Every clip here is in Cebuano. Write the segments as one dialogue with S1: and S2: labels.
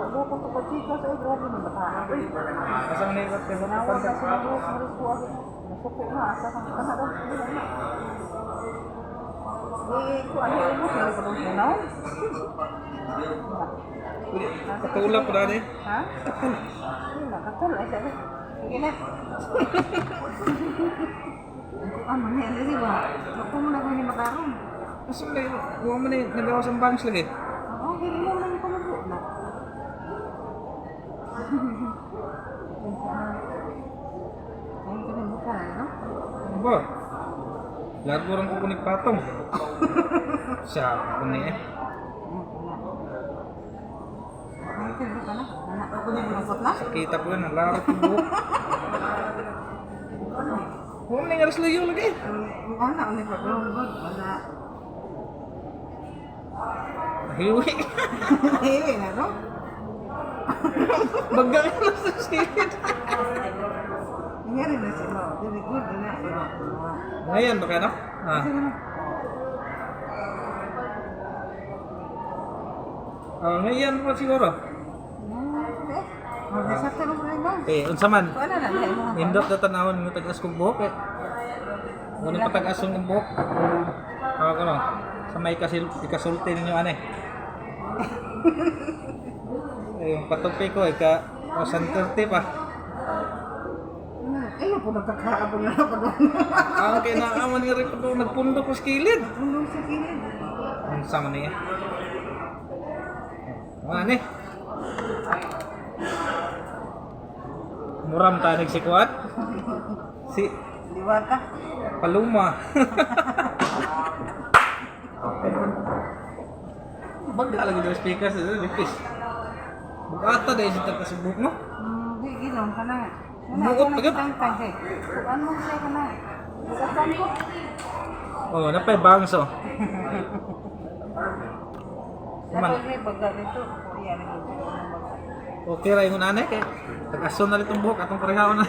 S1: Ako ko to chikas ay grabe man bata. Uy.
S2: Asa man ni
S1: Nawag kasi ng buhok mo rin ko ako. Nasuko na asa kang kana daw. Hindi na na. Eh, ko ano yung ubos na ko dong.
S2: Katulak ko dani.
S1: Ha? Hindi na katul ay sabi. Sige na. Ang ano niya dili ba? Ako mo na ko ni makaron.
S2: Asa man ni wa man ni nagawas ang bangs lagi.
S1: Oo, hindi mo lang ko mabuo na. Ayun ka na buka na, no?
S2: Ano ba? Largo rang ko kunig patong. Siya ko ni eh.
S1: Ayun ka na, buka na. Ako na bunukot na.
S2: Kita ko yun, ang laro ko buhok. Huwag na nga layo lagi.
S1: Ang ano, ang pag-good. Wala.
S2: Hiwi.
S1: Hiwi na, no?
S2: Baga ka na sa silid.
S1: Nangyari na siya. Very good na.
S2: Ngayon ba kaya no? Ah. Ah, ngayon pa siguro. Eh, unsa man?
S1: Wala na, dahil mo.
S2: Nindot na tanawon mo tag-as kong buhok eh. Ngunit patag-as kong buhok. Tawag ko no. Sa may ikasulti ninyo ane. Eh, yung patupi ko ika 130 pa.
S1: Ay, po nagkakaabong na ako doon.
S2: Ang kinaaman nga rin ko doon, nagpundo ko sa kilid.
S1: Nagpundo sa kilid.
S2: Ang sama niya. Mga ane. Muram tanig si Kuat. Si
S1: Diwata.
S2: Paluma. Bagda lagi daw speaker sa nipis. Bugata dahil sa taga-subok no?
S1: Di, gilong ka na.
S2: Buot pa gud.
S1: Kuan mo siya ka na. Bugatan ko.
S2: Oh, napay bangso. Man.
S1: Dapat may baga dito. Iya, lagi.
S2: Okay ra ingon anay kay tag-aso na rin itong buhok atong parehaon na.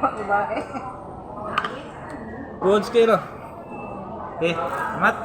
S1: Pag-iba eh.
S2: Goods kayo no? Okay, amat.